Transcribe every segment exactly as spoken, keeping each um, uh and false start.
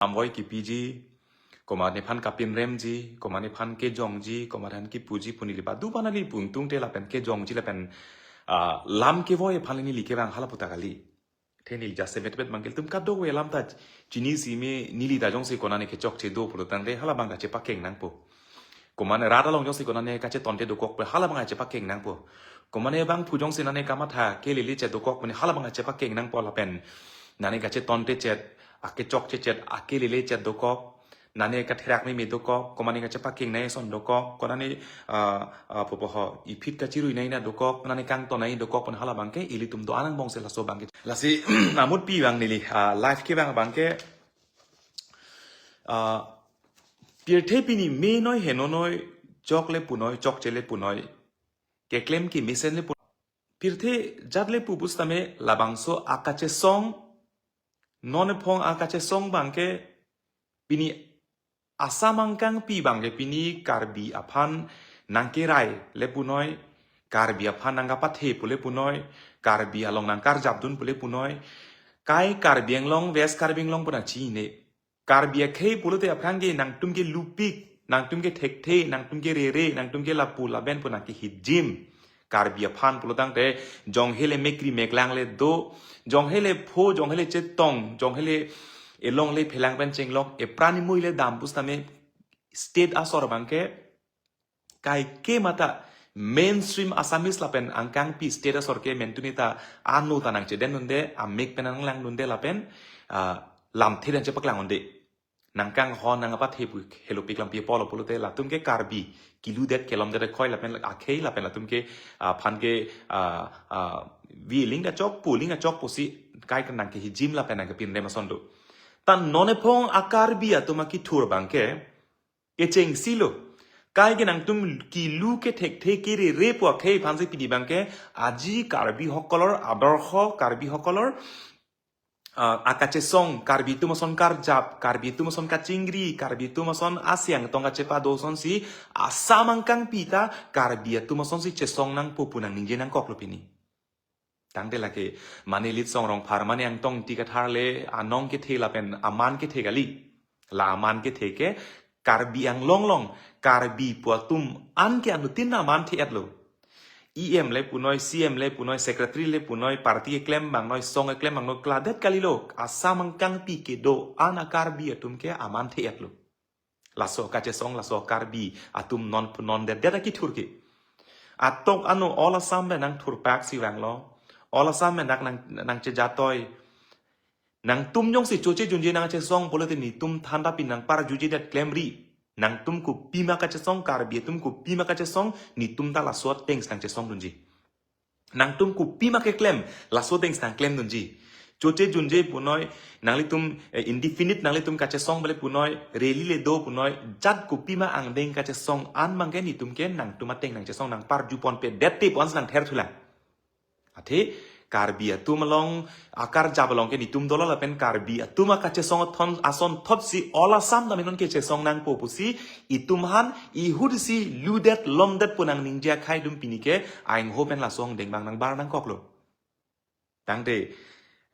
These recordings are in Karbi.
Amvoi kipiji, komat nephan kapinremji, komat nephan kejongji, komat nephan kipuji pu neli badu bana neli pungtung te lapen kejongji lapen, ah, lam kevoi aphan neli kevang hala puta kali. Athe neli jasemet bet mangkil tum kadokave alam ta chinisi me neli ta jongsi konane kechokche do pulo tangte hala abang ta chepakeng nangpo. Komat rat along jongsi konane kachetonte dokok pu hala abang ta chepakeng nangpo. Komat abangphu jongsi nane kamatha kelele chet dokok pu hala abang ta chepakeng nangpo lapen nane kachetonte chet, akechokche chet, akelele chet dokok, nane katherak meme dokok, komat nane kachepakeng nai ason dokok, konane, ah, ah, popo ho, iphit kachirui nai na dokok, nane kangton nai dokok pu hala abang ke ilitum do-an angbong si laso abang ke. Lasi amutpi abang neli, ah, live kevang abang ke, ah, pirthe pini menoi henonoi, chok le punoi, chokche le punoi, keklem kemesen le punoi. Pirthe jat le pu pusitame labangso akachesong, non ephong akachesong abang ke pini Assam angkangpi abang ke pini Karbi aphan nangkerai le punoi, Karbi aphan nangkapathe pu le punoi, Karbi along nangkarjapdun pu le punoi, kai Karbi Anglong, West Karbi Anglong pu nangchine. Karbi akhei pulote aphrang ke nangtum kelupik, nangtum kethekthe, nangtum kerere, nangtum ke lapu laben pu nangkehijim. Karbi aphan pulo tangte jonghe le mekri meklang le do, jonghe le pho, jonghe le chetong, jonghe le elong le phelang pen chenglok, epran imui le dam pusitame state asor abang ke kaike mata mainstream Assamese lapen angkangpi state asor ke mentuni ta ano ta nangchedendunde, amek pen nanglangdunde lapen, ah, lamthe nangchepaklang unde. Nangkanghon nangkapathe pu helopik lampi apotlo pulote latum ke Karbi kiludet kelomdet khoi lapen akhei lapen latum ke, ah, aphan ke, ah, ah, viling kachok puling kachok pusi kai nangkehijim lapen nangkepinrem ason do. Ta non ephong a-Karbi atum akithur abang ke kechengsi lo. Kai ke nangtum kilu kethekthe kerere pu akhei aphansi pini abang ke aji Karbi hokolor adorho, Karbi hokolor, ah, akachesong, Karbi atum ason karjap, Karbi atum ason kachingri, Karbi atum ason asiang tong kachepado asonsi Assam angkangpi ta Karbi atum asonsi chesong nangpo pu nangningje nangkoklo pini. Tangte lake, mane Litsong Rongphar, mane Angtong Ingti Kathar le anong kethe lapen aman kethe kali. La aman kethe ke Karbi Anglong along, Karbi pu atum an ke anuttin aman the-etlo. E M le punoi, C M le punoi, secretary le punoi, party keklem abangnoi, song keklem abangnoi, kladet kalilo, Assam angkangpi kedo-an a-Karbi atum ke aman the-etlo. Laso kachesong, laso Karbi atum non non det det akithur ke. Atok ano all Assam pen nangthurpak si vanglo. All Assam pen nang nang nangchejatoi. Nangtum jongsi choche junje nangchesong pulote netum thanda pi nangparjuje det klemri. Nangtum kopima kachesong, Karbi atum kopima kachesong, netum ta laso ateng si nangchesongdunji. Nangtum kopima keklem, laso ateng si nangklemdunji. Choche junje punoi, nanglitum, eh, indefinite nanglitum kachesong bale punoi, rally le do punoi, jat kopima angdeng kachesong an abang ke netum ke nangtum ateng nangchesong nangparjuponpedet te pu an si nangtherthulang. Athe, Karbi atum along, akarjap along ke netum dolo lapen Karbi atum akachesong athon asonthot si all Assam ta menon kechesong nangpo pusi, itum aphan, ihut si ludet lomdet pu nangningje akhei atum pini ke, aingho pen laso angdeng abang nangbar nangkoklo. Tangte,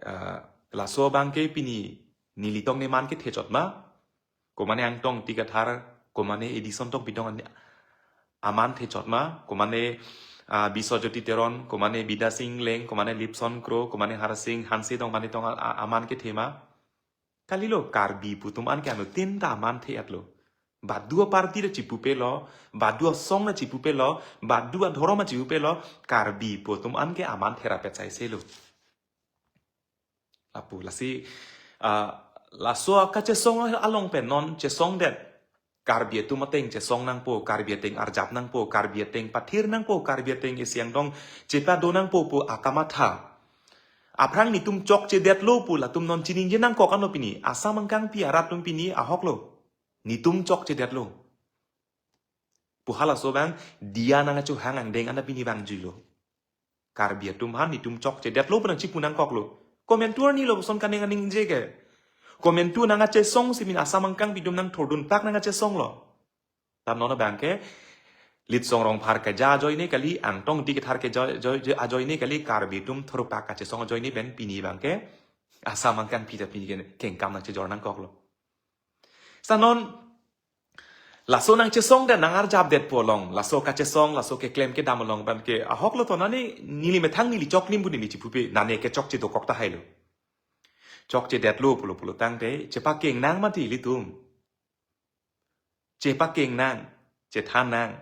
ah, laso abang ke pini nelitum neman kethe chot ma, komane Angtong Ingti Kathar, komane Edison Tokbi Tong an aman the chot ma, komane, ah, Biswajyoti Teron, komane Bidya Sing Engleng, komane Lipson Kro, komane Harsing Hanse Tongmani Tong a-, a-, aman kethe ma. Kalilo Karbi pu atum an ke anuttin ta aman the-etlo. Badu aparty ta chipupelo, badu asong ta chipupelo, badu adhorom ta chipupelo, Karbi pu atum an ke aman therapet saiselo. Lapu lasi, ah, laso kachesong along pen non chesongdet. Karbi atum ateng chesong nangpo, Karbi ateng arjap nangpo, Karbi ateng pathir nangpo, Karbi ateng isiang tong chepado nangpo pu akamatha. Aphrang netum chokchedetlo pu latum non chiningje nangkok ano pini. Assam angkangpi arat atum pini ahoklo. Netum chokchedetlo. Pu halaso abang diya nangkachohang angdeng an ta pini vangjuilo. Karbi atum aphan netum chokchedetlo pu nangchipu nangkoklo. Komantu arnilo puson kaneng aningje ke. Komantu nangkachesong si pini Assam angkangpi atum nangthurdunpak nangkachesonglo. Ta non abang ke Litsong Rongphar keja ajoine kali, Angtong Ingti Kathar keja ajoi, ajoi, ajoine kali, Karbi atum thurpak kachesong ajoine pen pini abang ke Assam angkangpi ta pini ke kengkam nangchejor nangkoklo. Sanon, laso nangchesong dan nang arjap detpo along. Laso kachesong, laso keklem kedam along pen ke ahok lo to nani neli methang neli choklim pu neli chipupe. Nani kechokche dokok tahai lo. Chokche detlo pulo pulo tangte, chepakeng nang mati ilitum. Chepakeng nang, chethan nang.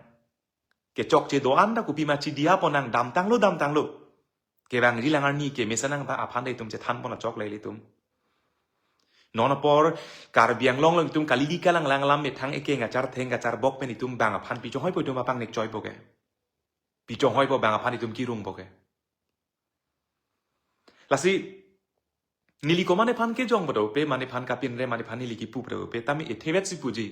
Kechokche do-an ta kopima chidiya pon nang damtanglo, damtanglo. Kevangji lang arni ke mesen nang ta aphan ta itum chethan pon achok le ilitum. Non apor Karbi Anglong along itum kali di kalang lang alam methang ekeng achar theng achar bok pen itum bang aphan pichonghoi po itum apang nek choi po ke. Pichonghoi po bang aphan itum kirung po ke. Lasi, neli komat aphan kejong pada upe, mane aphan kapinre, mane aphan neli kipu pada upe, tame ethevet si puji.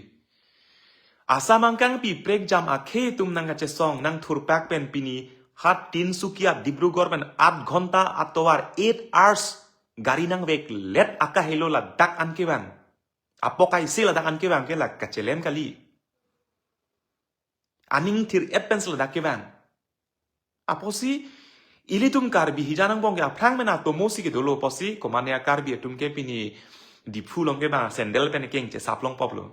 Assam angkangpi prekjam akhei atum nangkachesong, nangthurpak pen pini hat Tinsukia, Dibrugarh pen aat ghonta atovar eight hours gari nangveklet akahelo ladak an kevang. Apok aisi ladak an kevang ke la kachelem kali. Aning thir-et pen si ladak kevang. Apotsi ilitum Karbi hijan angbong ke aphrang pen atomo si kedolo apotsi komane a-Karbi atum ke pini Diphu along ke bang sandal pen kengche sap long pop lo.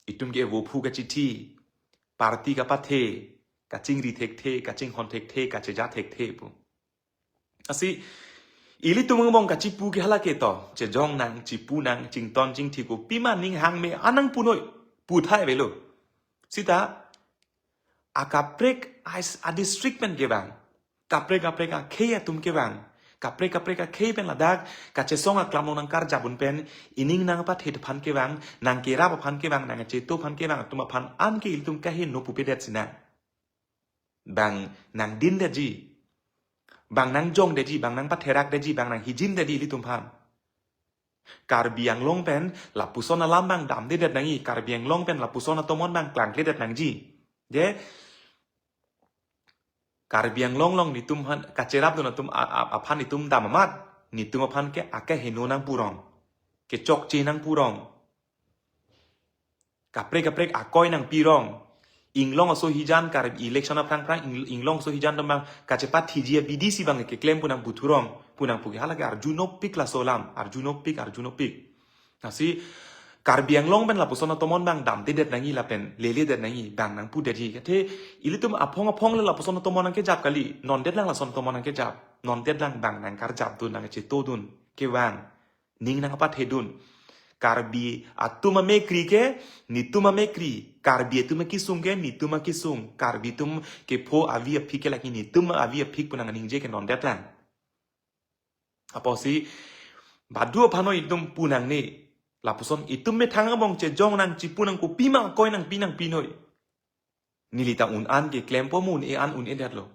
Itum ke vophu kachithi, party kapathe, kachingri thekthe, kachinghon thekthe, kacheja thekthe pu. Lasi, ilitum angbong kachipu ke hala ke to, chejong nang, chipu nang, chington chingthi kopima ning hangme an nangpunoi, puthai avelo. Sita, akaprek ais a-district pen kevang, kaprek kaprek akhei atum kevang, kaprek kaprek akhei pen ladak, kachesong aklam along nangkarjap un pen, ining nangpathe aphan kevang, nangkerap aphan kevang, nangcheto aphan kevang, atum aphan an ke ilitum kaheno pupedet sinang. Bang nangdindetji. Bang nangjongdetji, bang nangpatherakdetji, bang nanghijindetji ilitum aphan. Karbi Anglong pen lapuson alam bang damdedet nangji, Karbi Anglong pen lapuson atomon bang klangkledet nangji. Je, Karbi Anglong along nitum aphan kacherapdun atum a-, a-, aphan itum dam amat, nitum aphan ke akeheno nangpurong. Kechokche nangpurong. Kaprek kaprek akoi nangpirong. Inglong aso hijan kar election aphrang phrang ing-, inglong aso hijan atum bang kachepathiji abidi si bang keklem pu nangputhurong. Pu nangpu ke hala ke arjunopik laso alam. Arjunopik, arjunopik. Lasi Karbi Anglong pen lapuson atomon bang damdedet nangji lapen leledet nangji bang nangpudetji. Athe ilitum aphong aphong le lapuson atomon nangkejap kali. Nondet lang lason atomon nangkejap. Nondet lang bang nangkarjapdun nangchetodun. Kevang. Ning nangpathedun. Karbi atum amekri ke, nitum amekri. Karbi atum akesung ke, nitum akesung. Karbi atum kepho avi aphik ke lake nitum avi aphik pu nangningje ke nondet lang. Apotsi, badu aphan itum pu nangne. Lapuson itum methang angbong chejong nang chipu nang kopima akoi nangpi nangpinoi. Neli ta un-an keklempo mo un-e an un-edetlo.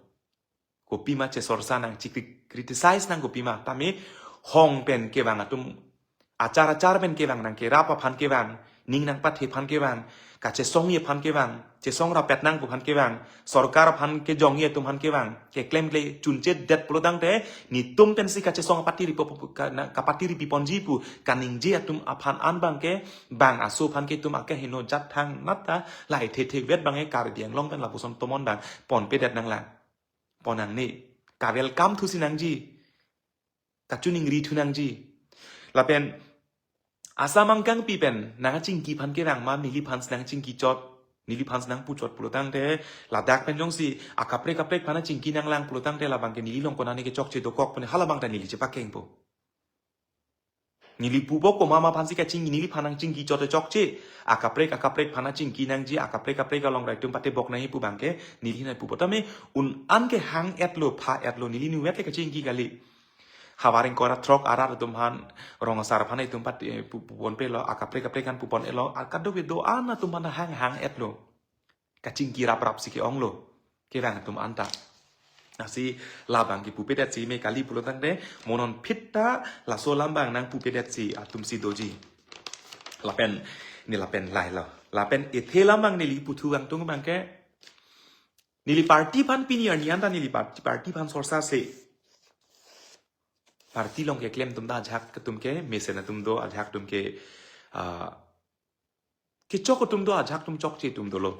Kopima chesorsa nang chikri-, criticize nang kopima. Tame hong pen kevang atum. Achar achar pen kevang nangkerap aphan kevang. Ning nangpathe aphan kevang. Kachesongji aphan kevang. Chesong rapet nang pu aphan kevang. Sorkar aphan kejongji atum aphan kevang. Keklemkle chunchedet pulo tangte. Nitum pensi kachesong apatiri po, po, ka-, na-, kapatiri piponji pu. Kaningje atum aphan an bang ke. Bang aso aphan ke itum akeheno jat thang nat ta. Lahai thethevet bang e Karbi Anglong pen lapuson atomon bang ponpedet nanglang. Pon nangne. Ka-welcome thusi nangji. Kachiningri thu nangji. Lapen Assam angkangpi pen nangchingki aphan kevang ma neliphan nangchingki chot. Neliphan nangpu chot pulo tangte ladak pen jongsi akaprek kaprek aphan chingki nanglang pulo tangte labang ke neli along konane kechokche dokok pu ne hala bang ta neli chepakengpo. Neli pupo komat ma aphansi kachingki neliphan nangchingki chot chokche. Akaprek akaprek aphan chingki nangji akaprek kaprek along rai atum patebok nangji pu bang ke neli nangpupo tame un-an ke hang-etlo pha-etlo neli nuvet le kachingki kali. Havar ingkoi ra throk arat atum aphan rong asar aphan itum pat, eh, pu-, pupon pelo akaprek kaprek aphan pupon elo akado kedo-an atum aphan hang hang-etlo. Kachingki raprap si ke-onglo. Kevang atum anta. Lasi labang kepupedet si me kali pulo tangte mo non phit ta laso alam bang nangpupedet si atum si doji. Lapen, ne lapen lailo. Lapen ethe alam bang neli puthu kangtung bang ke. Neli party aphan pini arni anta neli party, party aphan sorsa se. Party along keklem atum ta ajahak atum ke, mesen atum do ajahak atum ke, ah, kechok atum do ajahak atum chokche atum dolo.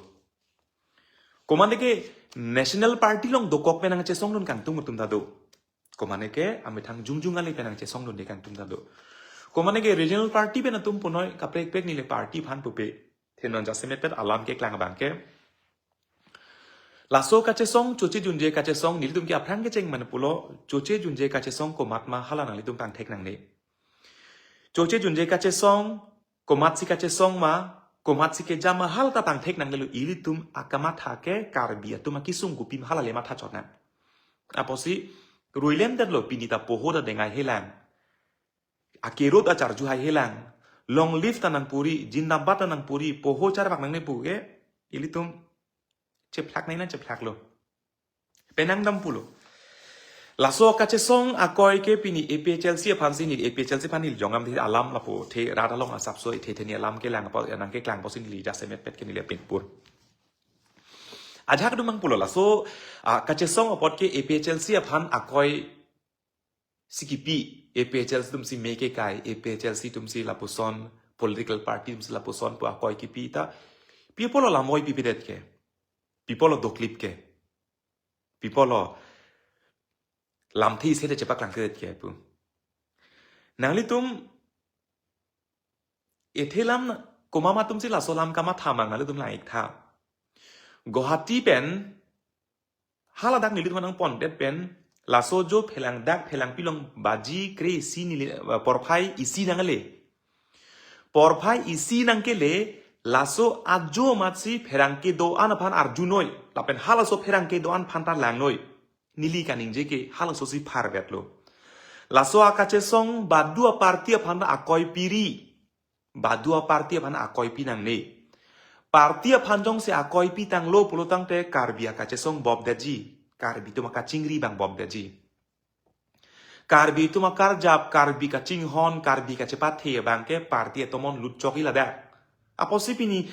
Komane ke National Party along dokok pen nangchesongdun kangtung atum ta do. Komane ke amethang jongjong ale pen nangchesongdunde kangtung ta do. Komatne ke regional party pen atum punoi kaprek prek neli party aphan pupe. Thenon jasemet pet alam keklang abang ke. Laso kachesong, choche junje kachesong, nelitum ke aphrang kecheng mane pulo, choche junje kachesong komat ma hala nanglitum pangthek nangne. Choche junje kachesong, komatsi kachesong ma, komatsi kejam ma hala ta pangthek nangnelo, ilitum akamatha ke Karbi atum akisung kopi ma hala le matha chot nang. Apotsi, ruilem detlo pini ta poho ta dengai helang. Akirut acharju hai helang. Long live ta nangpuri, jindabad ta nangpuri, poho charvak nangne pu ke, ilitum cheplak nai na cheplaklo. Penang dam pulo. Laso kachesong akoi ke pini A P H L C aphan si neli, A P H L C aphan neli jongam di alam lapu the rat along asapso the the ni alam kelang apot nangkeklang apotsi neli jasemet pet ke neli apin pur. Ajak dumang pulo laso, ah, kachesong apot ke A P H L C aphan akoi si kipi, A P H L C atum si me kekai, A P H L C atum si lapuson, political party atum si lapuson pu akoi kipi ta, pi apotlo lamvoi pipedet ke, pi apotlo doklip ke, pi apotlo lamthe isi te chepaklang kedet ke pu. Nanglitum, ethe lam na, komat ma atum si laso lam kamatha mang nanglitum lang-ik tha. Guwahati pen, haladak nelitum nangpondet pen, laso jo phelang dak phelang pilong baji kre isi neli, eh, porphai isi nangle. Porphai isi nangkele, laso ajo amatsi pherangke do-an aphan arjunoi, lapen halaso pherangke do-an aphan ta langnoi. Neli kaningje ke halaso si pharvetlo. Laso akachesong badu aparty aphan ta akoi piri. Badu aparty aphan akoi pi nangne. Party aphan jongsi akoi pitanglo pulotangte Karbi akachesong bobdetji. Karbi atum akachingri abang bobdetji. Karbi atum akarjap, Karbi kachinghon, Karbi kachepathe abang ke party atomon lutchok-i ladak. Apotsi pini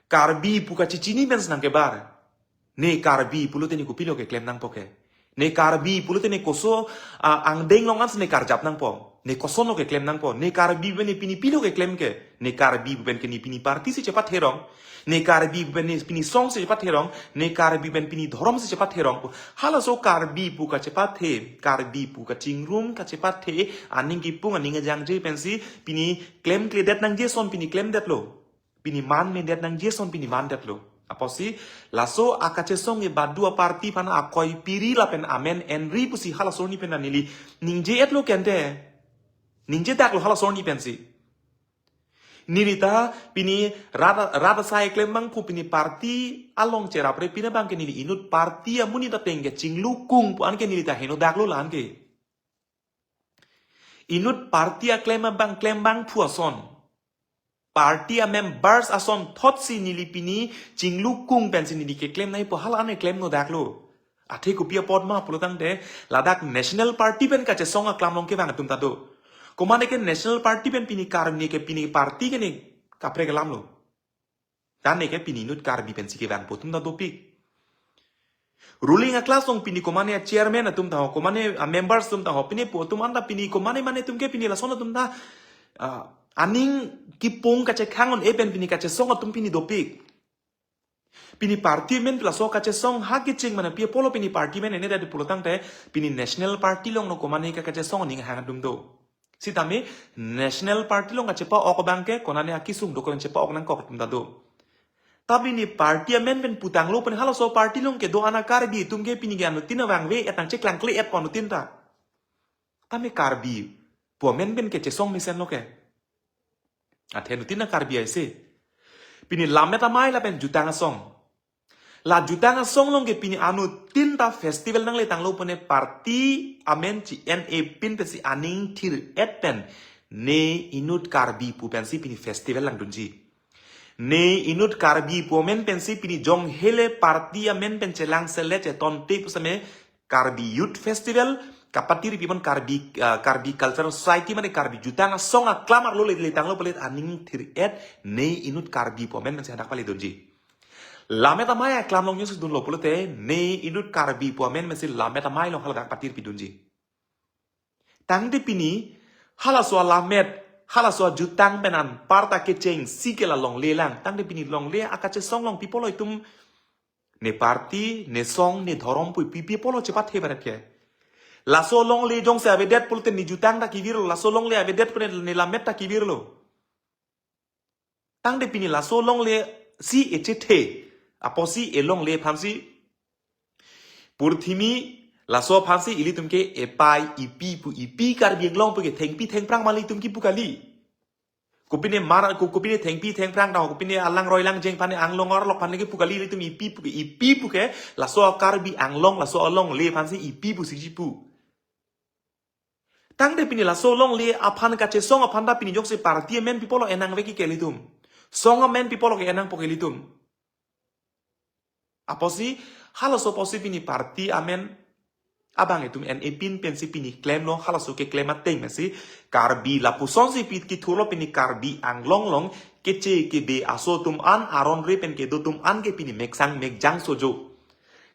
Karbi pu kachechini pen si nangkebar. Ne Karbi pulote ne kopilo keklem nangpo ke. Ne Karbi pulote ne koso, ah, angdeng along ansi ne karjap nangpo. Ne kosonlo keklem nangpo. Ne Karbi pen ne pini pilo keklem ke. Ne Karbi pen ke ne pini party si chepatherong. Ne Karbi pen ne pini song si chepatherong. Ne Karbi pen pini dhorom si chepatherong. Halaso Karbi pu kachepathe, Karbi pu kachingrum kachepathe, aning kipung aning ajangje pensi pini klemkledet nangji ason pini klemdetlo. Pini man medet nangji ason pini mandetlo. Apotsi, laso akachesong e badu aparty aphan akoi piri lapen amen enri pusi halaso arni pen neli ningje-etlo kente. Ningjedaklo halaso arni pensi. Neli ta pini rat, rat asai klem abang pu pini party along cherapre pina abang ke neli inut party amonit ateng ke chinglukung pu anke neli ta henodaklo la-an ke. Inut party aklem abang klem abangphu ason. Party amembers ason thotsi neli pini chinglukung pensi neli keklem nangpo, hala-an keklem nodaklo. Athe kopi apot ma pulotangte ladak national party pen kachesong aklam along kevang atum ta do. Komatne ke national party pen pini Karbi ke pini party ke ne kaprek alamlo. Tan ne ke pini inut Karbi pensi kevangpo atum ta dopik. Ruling a-class along pini komatne a-chairman atum ta ho, komatne a-members atum ta ho, pini pu atum anta pini komatne mane atum ke pini lason atum ta, ah, aning kipung kachekhang un-e pen pini kachesong atum pini dopik. Pini party amen laso kachesong ha kecheng mane pi apotlo pini party amen ene dadi pulotangte pini national party along no komatne ke kachesong aning hang atum do. Sitame national party along kachepa-ok abang ke konane akisung dokok chepa-ok nangkok atum ta do. Ta pini party amen pen putanglo pen halaso party along kedo-an a-Karbi atum ke pini ke anuttin vangve-et nangcheklangkle-etpo anuttin ta. Tame Karbi pu amen pen kechesong mesenlo ke. Athe anuttin a-Karbi aise. Pini Lammet Amei lapen Jutang Asong. La Jutang Asong along ke pini anuttin ta festival nangletanglo pune party amen chi-en-e pin pensi aning thir-et pen ne inut Karbi pu pensi pini festival langdunji. Ne inut Karbi pu amen pensi pini jong hele party amen pen chelang selet chetonte pusitame Karbi Youth Festival, kapatir pipon Karbi, ah, Karbi Cultural Society mane Karbi Jutang Asong aklam arlo le, letanglo pulote aning thir-et ne inut Karbi pu amen pensi hadak paledunji. Lammet Amei aklam along news dunlo pulote ne inut Karbi pu amen pensi Lammet Amei along haladak patir pidunji. Tangte pini halaso a-Lammet, halaso a-Jutang pen anparta kechengsi ke la longle lang. Tangte pini longle akachesong along pi apotlo itum ne party, ne song, ne dhorom pu pi, pi apotlo chepathe barat ke. Laso longle jongsi avedet pulote ne jutang ta kevirlo, laso longle avedet pulote ne lammet ta kevirlo. Tangte pini laso longle si echethe. Apotsi e longle aphansi purthimi laso aphansi ilitum ke epai ipi pu, ipi Karbi Anglong pu ke thengpi thengphrang ma ilitum kipu kali. Kopine mar, ko-, kopine thengpi thengphrang ta, kopine alang roi lang jeng aphan, anglong arlok aphan kipu kali, ilitum ipi pu ke, ipi pu ke, laso Karbi Anglong, laso alongle aphansi ipi pusi chipu. Tangte pini laso longle aphan kachesong aphan ta pini jongsi party amen pi pulo enang vek ke ilitum. Song amen pi pulo ke enangpo ke ilitum. Apotsi, halaso apotsi pini party amen abang itum en epin pensi pini klemlo, halaso keklem ateng pensi Karbi lapusonsi pi kithurlo pini Karbi Anglong along keche kebe aso atum an, aron re pen kedo atum an ke pini meksang mekjang sojo.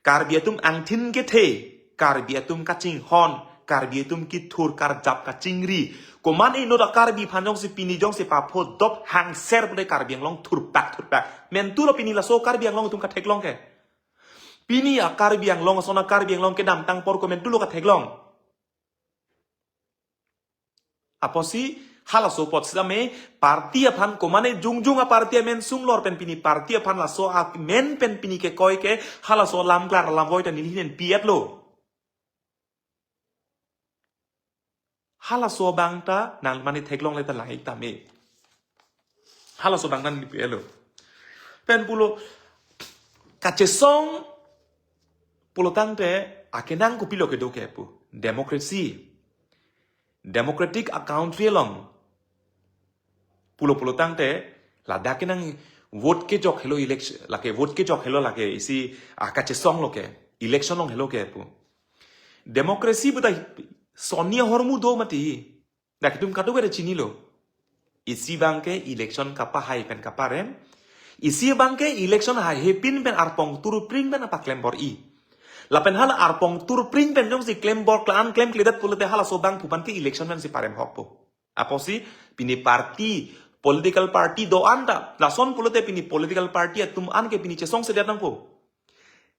Karbi atum angthin kethe, Karbi atum kachinghon, Karbi atum kithur karjap kachingri. Komat inut a Karbi aphan jongsi pini jongsi papho dop hangser pulote Karbi Anglong thurpak thurpak. Mentulo pini laso Karbi Anglong atum katheklong ke. Pini a Karbi Anglong, ason a Karbi Anglong kedamtang apor ko mentulo katheklong. Apotsi halaso apot sitame party aphan komane jongjong a party amen sunglor pen pini party aphan laso amen pen pini kekoi ke halaso lam klar lam voi ta neli hinen pi-etlo. Halaso abang ta nang mane theklongle ta lahai tame. Halaso abang ta neli pi-etlo. Pen pulo kachesong pulo tangte akenang kopilo kedo ke pu. Democracy. Democratic a country along pulo pulo tangte ladak kenang vote kejok helo election, lake vote kejok helo lake isi, ah, kachesong lo ke, election along helo ke pu. Democracy puta soni ahormu do mati. Dak itum kadokave chinilo. Isi abang ke election kapahai pen kaparem. Isi abang ke election haihepin pen arpong turpring pen apa klembor-i. Lapen hala arpong turpring pen jongsi klembor kla-an klemkledet pulote halaso abangphu aphan ke election pensi parem hokpo. Apotsi pini party, political party do-an ta, lason pulote pini political party atum an ke pini chesongsedet nangpo.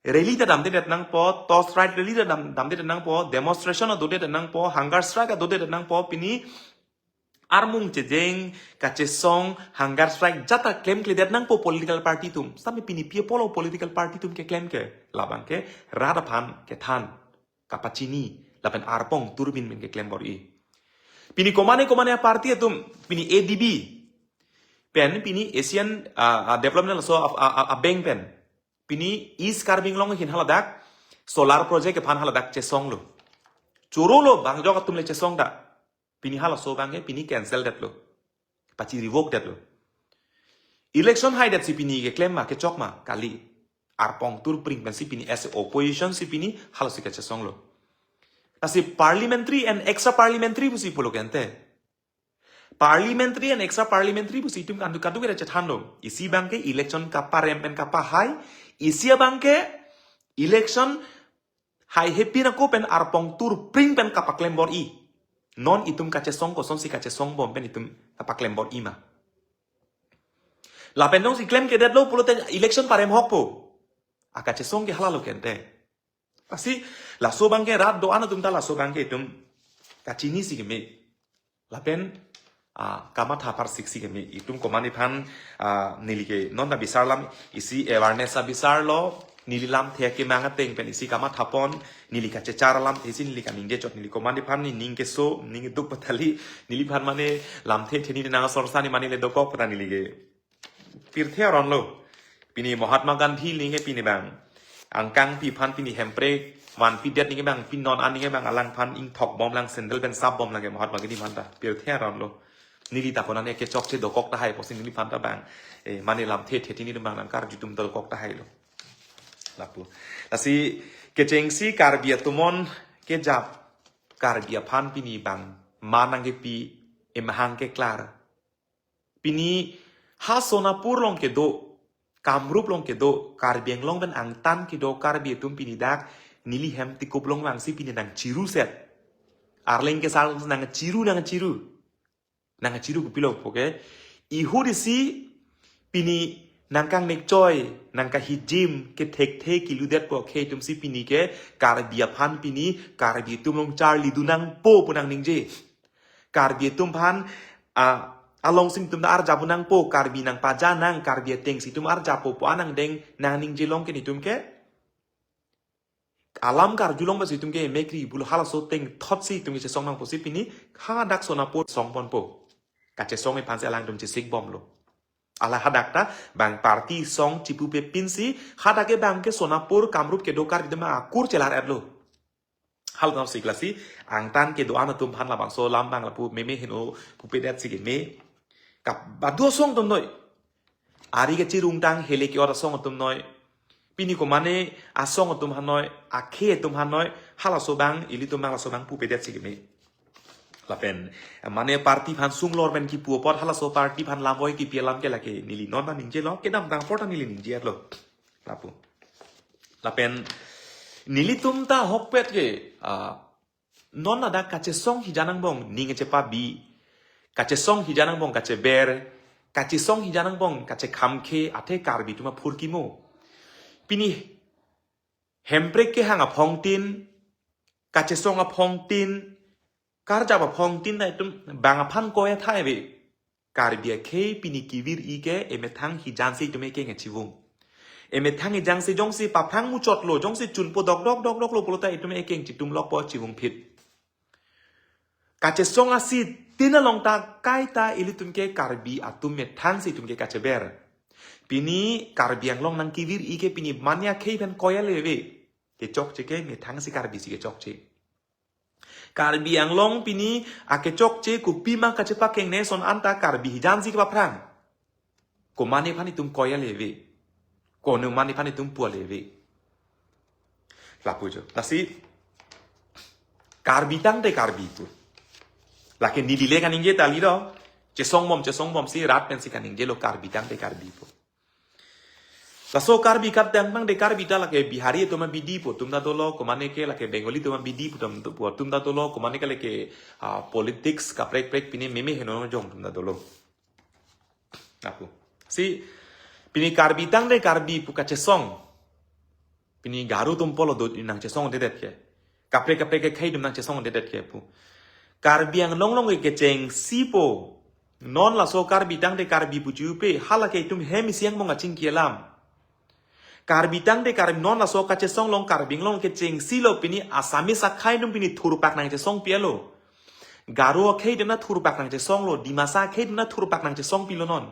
Rally ta damdedet nangpo, torch ride rally ta dam, damdedet nangpo, demonstration adodedet nangpo, hunger strike adodedet nangpo, pini armung chejeng, kachesong, hunger strike jata klemkledet nangpo political party atum. Sami pini pi pulo political party atum keklem ke, labang ke rat aphan kethan, kapachini, lapen arpong turpring pen keklembor-i. Pini komane komane a party atum, pini A D B pen, pini Asian, ah, ah, Development laso a, a, a, a bank pen. Pini East Karbi Anglong ahin haladak solar project aphan haladak chesonglo. Chorolo bangjok atum le chesong ta. Pini halaso abang ke pini cancel detlo. Pachi revoke detlo. Election haidetsi pini keklem ma kechok ma kali. Arpong turpring pensi pini as a opposition si pini halaso kachesonglo. Lasi parliamentary and extra parliamentary pusi pulo ke ante. Parliamentary and extra parliamentary pusi itum kandu kandu kere chethanlo. Isi abang ke election kaparem pen kapahai, isi abang ke election haihepin ako pen arpong turpring pen kapaklembor-i. Non itum kachesong kosonsi kachesong bom pen itum kapaklembor-i ma. Lapen jongsi klemkledetlo pulote election parem hokpo. A kachesong ke halalo ke ante. Lasi laso abang ke rat do-an atum ta laso abang ke itum kachinisi keme. Lapen, ah, kamatha apharsi keme. Itum komane aphan, ah, neli ke non ta bisarlam isi awareness abisarlo, neli lamthe kemang ateng pen isi kamathapon, neli kachechar lamthe si neli kaningje chot, neli komane aphan nening keso, ning duk patali, neliphan mane lamthe theni nang sorsa ne mane le dokok pata neli ke pirthe aron lo. Pini Mahatma Gandhi neli ke pini abang angkangpi aphan pini hemprek vanpidet neli ke abang, pini non an neli ke abang alangphan ingthok bomlang, sandal pen sap bomlang ke Mahatma Gandhi aphan ta. Pirthe aron lo. Neli ta konane kechokche dokok tahai pusi neliphan ta abang, eh, mane lamthe theni atum abang nangkarju atum dokok tahailo. Lapu. Lasi kechengsi Karbi atum an kejap, Karbi aphan pini abang ma nangkepi, emahang keklar. Pini ha Sonapur along kedo, Kamrup along kedo, Karbi Anglong pen angtan kedo Karbi atum pini dak neli hem tikup along vangsi pini nangchiruset. Arleng kesar nangchiru, nangchiru. Nangchiru kopilo pu ke. Ihut isi pini nangkangnek choi, nangkahijim, kethekthe kiludetpo akhei atum si pini ke, Karbi aphan pini, Karbi atum along charlidun nangpo pu nangningje. Karbi atum aphan, a, along sing atum ta arjap nangpo, Karbi nangpaja nang, Karbi atengsi atum arjappo pu anang deng nangningje along ke nelitum ke. Alam karjulong basi itum ke emekri pulo halaso tengthot si itum ke chesong nangpo si pini hadak Sonapur songponpo. Kachesong ephan si alangtum chesik bomlo. Ala hadak ta bang party song chipupe pinsi hadak ke bang ke Sonapur Kamrup kedo Karbi atum akur chelar-etlo. Hal nang sik lasi angtan kedo-an atum aphan labangso alam bang lapu meme heno pupedet si keme. Kap badu asong atum noi. Ari kachirungtang hele ke-ot asong atum noi. Pini komane asong atum aphan noi, akhei atum aphan noi, halaso bang, ilitum bang laso bang pupedet si keme. Lapen, mane party aphan sunglor pen kipu apot, halaso party aphan lamvoi kipi alam ke lake, neli non nangningje lo, kedamtang apor ta neli ningje-etlo. Lapu. Lapen, nelitum ta ahokpet ke, ah, non ladak kachesong hijan angbong ning chepabi. Kachesong hijan angbong kacheber. Kachesong hijan angbong kachekhamkhe athe Karbi atum aphurkimo. Pini Hemprek kehang aphongtin, kachesong aphongtin, karjap aphongtin ta itum bang aphan koi athai ave. Karbi akhei pini kevir-i ke emethang hijan si itum ekeng chivung. Emethang hijan si jongsi paphrang muchotlo, jongsi chunpo dokdok dokdoklo pulo ta itum ekeng chitumlokpo chivungphit. Kachesong asi tin along ta kaita ilitum ke Karbi atum methang si itum ke kacheber. Pini Karbi Anglong nangkevir-i ke pini mane akhei pen koi ale ave. Kechokche ke methang si Karbi si kechokche. Karbi Anglong pini akechokche kopima kachepakeng ne ason anta Karbi hijan si kepaphrang. Komane aphan itum koi ale ave. Kono mane aphan itum pu ale ave. Lapu jo. Lasi Karbi tangte Karbi pu. Lake neli le kaningje ta lilo. Chesong bom, chesong bom si rat pensi kaningjelo Karbi tangte Karbi pu. Laso Karbi kapdang tangte Karbi ta lake Bihari atum abidi pu atum ta dolo, komane ke lake Bengali atum abidi pu atum, pu atum ta dolo, komane ke lake, ah, politics kaprek prek pini meme heno jong atum ta dolo. Lapu. Si, pini Karbi tangte Karbi pu kachesong. Pini Garo atum pulo do nangchesongdedet ke. Kaprek kaprek akhei atum nangchesongdedet ke pu. Karbi Anglong along ke kechengsipo. Non laso Karbi tangte Karbi pu chupe, hala ke itum hem isi angbong kachingki alam. Karbi tangte Karbi non laso kachesong along Karbi Anglong kechengsilo pini Assamese akhei atum pini thurpak nangchesongpi alo. Garo akhei atum ta thurpak nangchesonglo, Dimasa akhei atum ta thurpak nangchesongpilo non.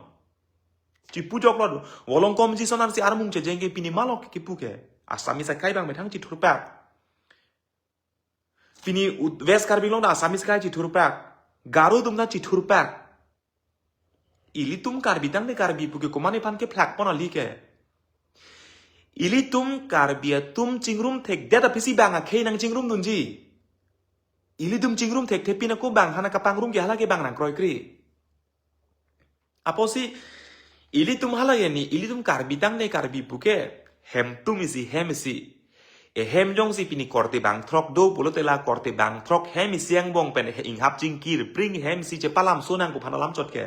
Chipujoklo do. Volongkom ji sonam si armung chejeng ke pini malok kipu ke. Assamese akhei bang methang chithurpak. Pini ut-, West Karbi Anglong ta Assamese akhei chithurpak. Garo atum ta chithurpak. Ilitum Karbi tangte Karbi pu ke komane aphan kephlakpon ali ke. Ilitum Karbi atum chingrum thekdet aphi si bang akhei nangchingrumdunji. Ilitum chingrum thekthe pina ko bang aphan kapangrum ke hala ke bang nangkroikre. Apotsi ilitum hala ke ni, ilitum Karbi tangte Karbi pu ke hem atum isi hem isi. Ehem jongsi pini korte bangthrok do pulote la korte bangthrok hem isi angbong pen he inghap chingkir pring hem isi chepalam sonang pu aphan alam chot ke.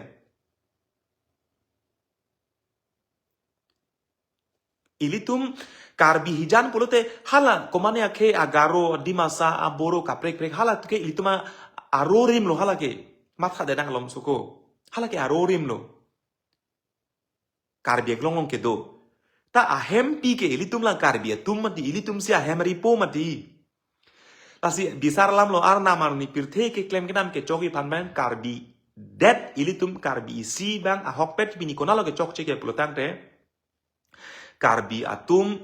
Ilitum Karbi hijan pulote hala komane akhei a Garo, Dimasa, a Boro kaprek prek hala ke ilitum a-, arorim lo hala ke. Matha dedang alom suko. Hala ke arorim lo. Karbi Anglong along kedo. Ta ahempi ke ilitum la Karbi atum mati, ilitum si ahem ripo mati. Lasi bisar alam lo arnam arni pirthe keklem kedam kechokji aphan bang Karbi det ilitum Karbi isi bang ahokpet pini konatlo kechokche ke pulotangte. Karbi atum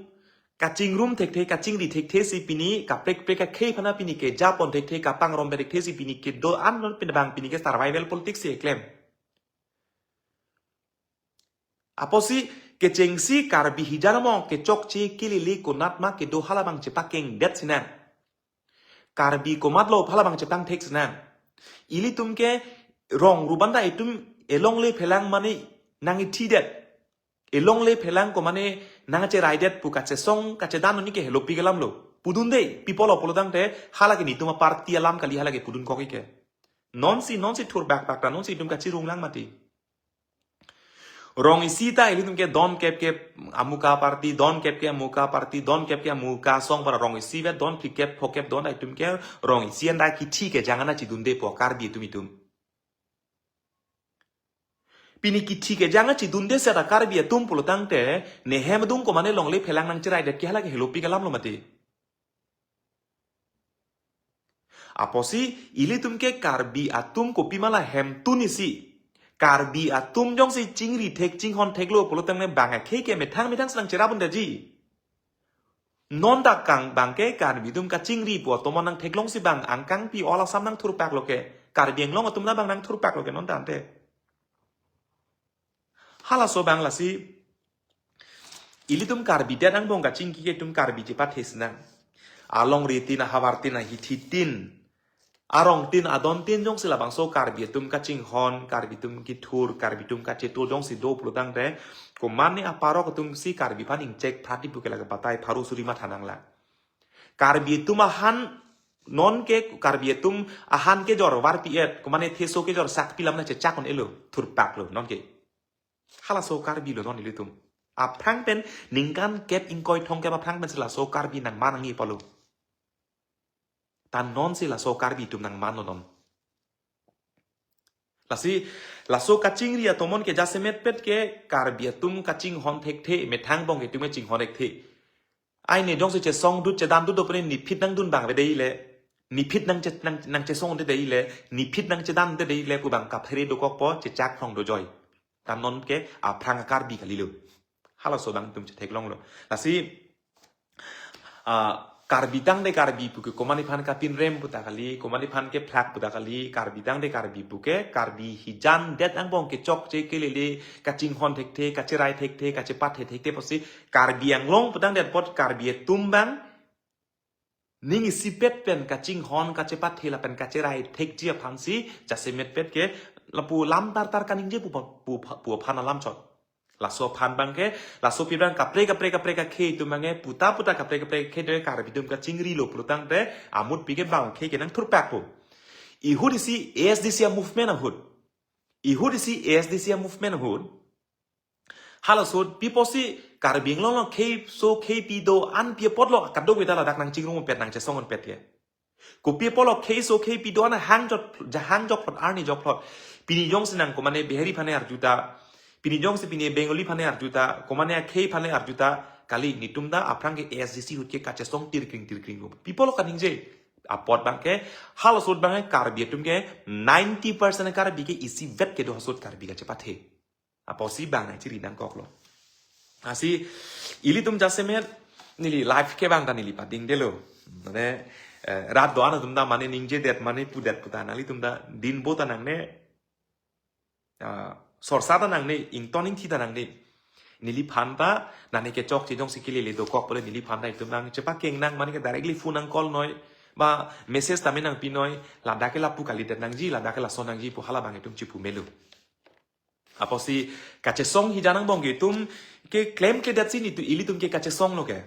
kachingrum thekthe, kachingri thekthe si pini, kaprek prek akhei aphan pini kejapon thekthe, kapangrum thekthe si pini kedo-an non pini bang pini ke survival politics si eklem. Apotsi kechengsi Karbi hijan mo kechokche kelele konat ma kedo hala bang chepakengdet sinang. Karbi komatlo hala bang chepangthek sinang. Ilitum ke rong ruban ta itum elongle phelang mane nangithidet. Elongle phelang komane nangcheraidet pu kachesong kachedan ni ke helopi kelam lo. Pudunde, pi pulo pulotangte hala ke nitum aparty alam kali hala ke pudun koki ke. Nonsi, nonsi thurbak bak ta nonsi itum kachirung lang mati. Rong isi ta ilitum ke don kep ke amuka party, don kep ke amuka party, don kep ke amuka asong para rong isi vet, don phlikep phokep don itum ke rong isi anda kithi kejang ana chidunde po Karbi atum itum. Pini kithi kejang ana chidunde seta Karbi atum pulo tangte, ne hem adung komane longle phelang nangcheraidet ke hala ke helopi ke alam lo mati. Apotsi ilitum ke Karbi atum kopi ma la hemtun isi. Karbi atum jongsi chingri thek chinghon theklo pulo tangte bang akhei ke methang methang si nangcherap un-eji. Non dak kang bang ke Karbi atum kachingri pu atomon nangtheklongsi bang angkangpi ola sam nangthurpak lo ke. Karbi Anglong atum na bang nangthurpak lo ke non tangte. Halaso bang lasi ilitum Karbi det angbong kachingki ke itum Karbi chepathe sinang. Alongri tin, ahavar tin, ahithi tin, arong tin, adon tin jongsi labangso Karbi atum kachinghon, Karbi atum kithur, Karbi atum kacheto jongsi do pulo tangte, komane aparok atum si Karbi aphan ingchek phrati pu ke lake batai pharu suri matha nanglang. Karbi atum ahan non ke Karbi atum ahan kejor varpi-et, komane theso kejor sakpi lam nangchechak un-elo, thurpak lo non ke. Halaso Karbi lo non ilitum. Aphrang pen ningkan kep ingkoi thomkep aphrang pen si laso Karbi nangman nangji pulo. Ta non si laso Karbi atum nangman lo non. Lasi laso kachingri atomon ke jasemet pet ke Karbi atum kachinghon thekthe, methang angbong ke itum chinghon thekthe. Ai ne jongsi chesong dut chedan dut dopre niphit nangdun bang ave dei le. Niphit nangche, nang, nangchesong de dei le. Niphit nangchedan de dei le pu bang kaphere dokokpo chechak phong dojoi. Ta non ke aphrang a-Karbi kalilo. Halaso bang itum chetheklonglo. Lasi, ah, Karbi tangte Karbi pu ke komane aphan kapinrem puta kali, komane aphan kephlak puta kali, Karbi tangte Karbi pu ke, Karbi hijan det angbong kechokche kelele, kachinghon thekthe, kacherai thekthe, kachepathe thekthe apotsi, Karbi Anglong pu tangte apot Karbi atum bang, ning isipet pen kachinghon kachepathe lapen kacherai thekji aphansi, jasemet pet ke, lapu lam tartar kaningje pu, pu, pu aphan alam chot. Laso aphan bang ke, laso pi bang kaprek kaprek kaprek akhei atum bang ke, puta puta kaprek kaprek akhei de Karbi atum kachingrilo pulo tangte, amut pi ke bang akhei ke nangthurpak po. Ihut isi A S D C a-movement ahut. Ihut isi A S D C a-movement ahut. Halaso pi apotsi Karbi Anglong along kheiso kheipi do-an pi apotlo kadokave ta ladak nangchingrum pet nangchesong pet ke. Kopi apotlo kheiso kheipi do-an hang jot, ja hang jokphlot arni jokphlot. Pini jongsi nang komane Bihari aphan arju ta. Pini jongsi pini Bengali aphan arju ta. Komane akhei aphan arju ta. Kali netum ta aphrang ke A S D C ahut ke kachesong tirkring tirkring lo. Pi apotlo kaningje. Apot bang ke halaso ahut bang ke Karbi atum ke ninety percent Karbi ke isivet kedo ahut Karbi kachepathe. Apotsi bang nangchiri nangkoklo. Lasi ilitum jasemet neli live ke bang ta neli padingdelo. Mane, eh, rat do-an atum ta mane ningjedet mane pudet puta nanglitum ta dinbo ta nangne, ah, sorsa ta nangne, ington ingthi ta nangne. Neliphan ta nane kechokche jongsi kelele dokok pule neliphan ta itum nangchepakeng nang mane ke directly phone nangcall noi. Ba message tame nangpi noi. Ladak ke lapu kalidet nangji, ladak ke lason nangji pu hala bang itum chipu melo. Apotsi kachesong hijan angbong ke itum ke klemkledet si netum ilitum ke kachesonglo ke.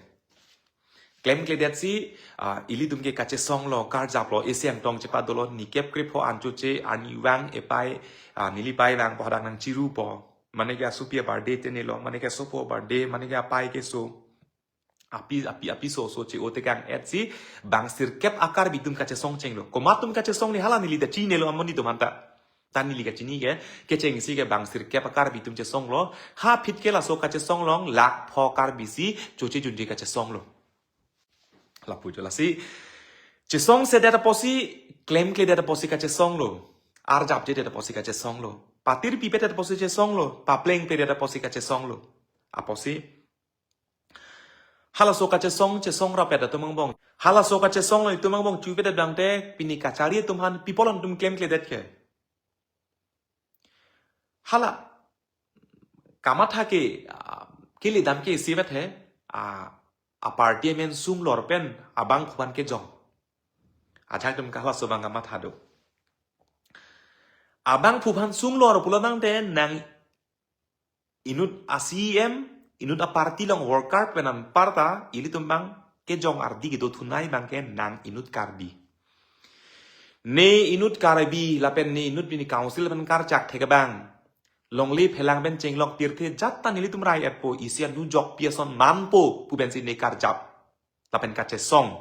Klemkledet si, ah, ilitum ke kachesonglo, karjaplo, isi angtong chepadolo, nikep krepho anchoche, arnivang epai, ah, nelipai vangpo hadak nangchirupo. Mane ke asopi a-birthday tenelo, mane ke asopo a-birthday, mane ke apai keso. Api, api, apiso so che-o tekang-et si bang sirkep a-Karbi atum kachesong chenglo. Komat atum kachesong ni hala neli ta chinilo amonit atum aphanta. Ta neli kachini ke, kechengsi ke bang sirkep a-Karbi atum chesonglo. Ha aphi ke laso kachesong along lakh pho Karbi si choche junje kachesonglo. Lapu jo lasi. Chesongsedet apotsi, klemkledet apotsi kachesonglo. Arjapjedet apotsi kachesonglo. Patirpipedet apotsi chesonglo. Paplengpedet apotsi kachesonglo. Apotsi halaso kachesong chesong rapet atum angbong. Halaso kachesong lo itum angbong chupedet tangte pini kachari atum aphan pi apot lo netum klemkledet ke. Hala kamatha ke, ah, keledam ke isivet he, ah, a-party amen sunglor pen abangphu aphan kejong. Ajahak atum ke halaso bang kamatha do. Abangphu aphan sunglor pulo tangte nang inut a-C E M, inut a-party along worker pen anparta, ilitum bang kejong ardi kedo thunei bang ke nang inut Karbi. Ne inut Karbi, lapen ne inut pini council pen karchak thek abang. Longle phelang pen chenglok tirthe jat ta nelitum rai-etpo, isi anu jokpi ason manpo pu pensi ne karjap lapen kachesong.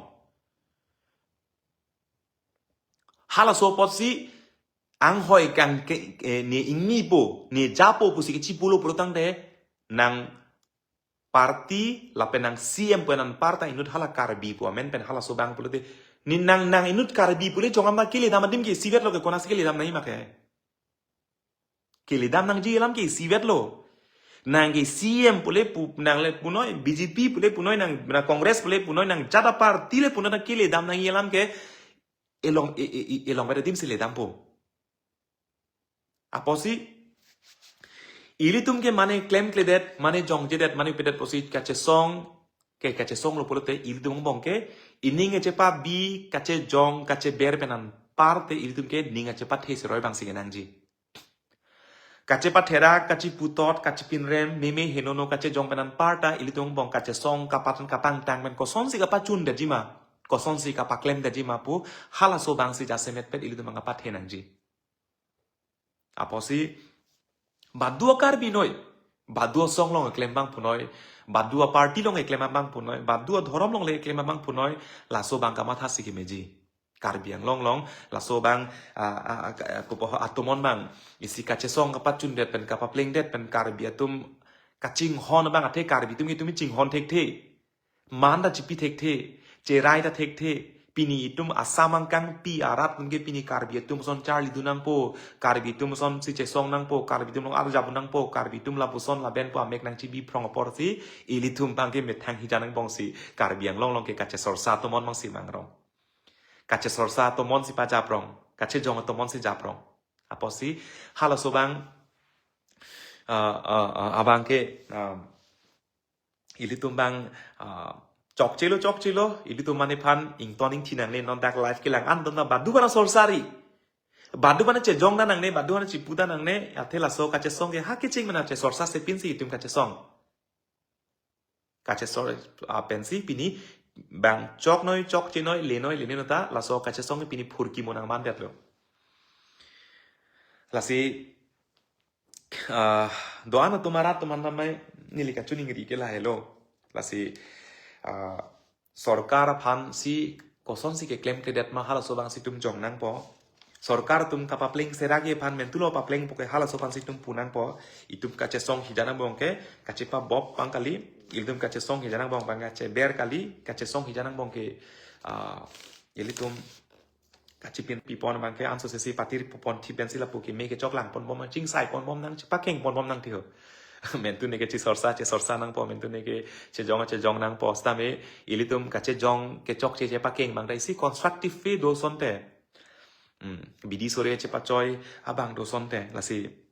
Halaso apotsi anghoi kang ke, eh, ne ingnipo, ne japo pusi kechipulo pulotangte nang party lapen nang C M pu an anparta inut hala Karbi pu amen pen halaso abang pulote, ne nang, nang inut Karbi pule jongam ta keledam adim ke isivetlo ke, konatsi keledam nangji ma ke. Keledam nangji alam ke isivetlo. Nang ke C M pule pu, nang le punoi, B J P pule punoi, nang, nang Congress pule punoi, nang jada party le punoi, nang keledam nangji alam ke elong, e, e, e, elongvet adim si ledampo. Apotsi ilitum ke mane klemkledet, mane jongjedet, mane pedet pusi kachesong, ke kachesonglo pulote ilitum angbong ke ining kachepabi, kachejong, kacheber pen anparte ilitum ke ning kachepathe seroi abangsi kenangji. Kachepatherak, kacheputot, kachepinrem, meme henono kachejong pen anparta ilitum angbong kachesong kapatan kapangtang pen kosonsi kapachundetji ma, kosonsi kapaklemdetji ma pu halaso abangsi jasemet pen ilitum abang kapathe nangji. Apotsi badu a-Karbi noi, badu asong along keklem abang punoi, badu a-party along keklem abang punoi, badu adhorom along le keklem abang punoi, laso abang kamathasi kemeji. Karbi Anglong along laso abang, ah, ah, ah, ka-, kupo atomon abang isi kachesong kapachundet pen kapaplengdet pen Karbi atum kachinghon abang athe Karbi atum itum chinghon thekthe. Man ta chipi thekthe, cherai ta thekthe. Pini itum Assam angkangpi arat atum ke pini Karbi atum ason charlidun nangpo, Karbi atum asonsi chesong nangpo, Karbi atum along arjap nangpo, Karbi atum lapuson labenpo amek nangchibi phrong aporsi ilitum abang ke methang hijan angbongsi Karbi Anglong along ke kachesorsa atomon abangsi mangrong. Kachesorsa atomonsi pajaprong, kachejong atomonsi japrong. Apotsi halaso abang, ah, ah, ah, abang ke, ah, ilitum abang, ah, chokchelo, chokchelo, ilitum mane aphan ington ingthi nangne, non dak live kelang an dona badu bana sorsari. Badu bana chejong ta nangne, badu bana chipu ta nangne, athe laso kachesong ke ha kecheng mena chesorsa sepinsi itum kachesong. Kachesor, ah, pensi pini abang choknoi, chokchenoi, lenoi, lenoi nota, laso kachesong pini phurki mo nangmandetlo. Lasi, ah, do-an atum arat atum an namai neli kachiningri ke lahelo. Lasi, ah, sorkar aphansi kosonsi keklemkledet ma halaso abangsi itum jong nangpo. Sorkar atum kapapleng seragi aphan mentulo paplengpo ke halaso aphansi itum pu nangpo. Itum kachesong hijan angbong ke kachepabop abang kali. Ilitum kachesong hijan angbong abang kacheber kali. Kachesong hijan angbong ke, ah, ilitum kachepinpipon abang ke anso sesi patir pupon thi pensi lapu keme kechok langponbom, chingsaiponbom nang, chepakengponbom nang thiho. Mentu ne ke chesorsa, chesorsa nangpo, mentu ne ke chejong, chejong nangpo. Sitame ilitum kachejong kechokche chepakeng abang ta isi constructive way do asonte. Hmm, bidi sore chepachoi abang do asonte. Lasi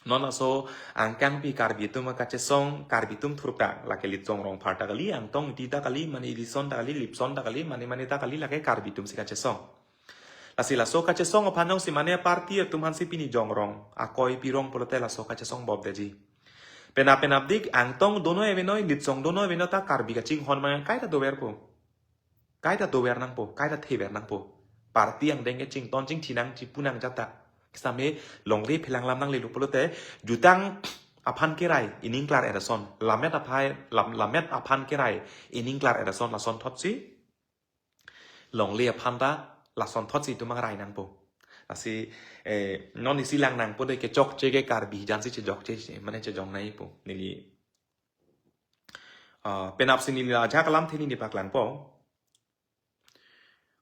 non laso angkangpi Karbi atum kachesong, Karbi atum thurka, lake Litsong Rongphar ta kali, Angtong Ingti ta kali, mane Lison ta kali, Lipson ta kali, mane mane ta kali, lake Karbi atumsi kachesong. Lasi laso kachesong aphan jongsi mane party atum aphansi pini jongrong, akoi pirong pulote laso kachesong bopdetji. Penap penapdik Angtong donoi avenoi, Litsong donoi avenoi ta Karbi kachinghon abang kaita doverpo. Kaita dover nangpo, kaita thever nangpo. Party angdeng ke chington chingthi nang chipu nang jat ta. Sitame longle phelang lam nanglelo pulote, jutang aphan kerai ining klar-et ason, lammet aphai, lam, lammet aphan kerai ining klar-et ason, lasonthotsi longle aphan ta lasonthotsi itum abang rai nangpo. Lasi, eh, non isi lang nangpo de kechokche ke Karbi hijansi chejokche, mane chejong nangpo. Neli, ah, penapsi neli ajak alamthe neli paklangpo.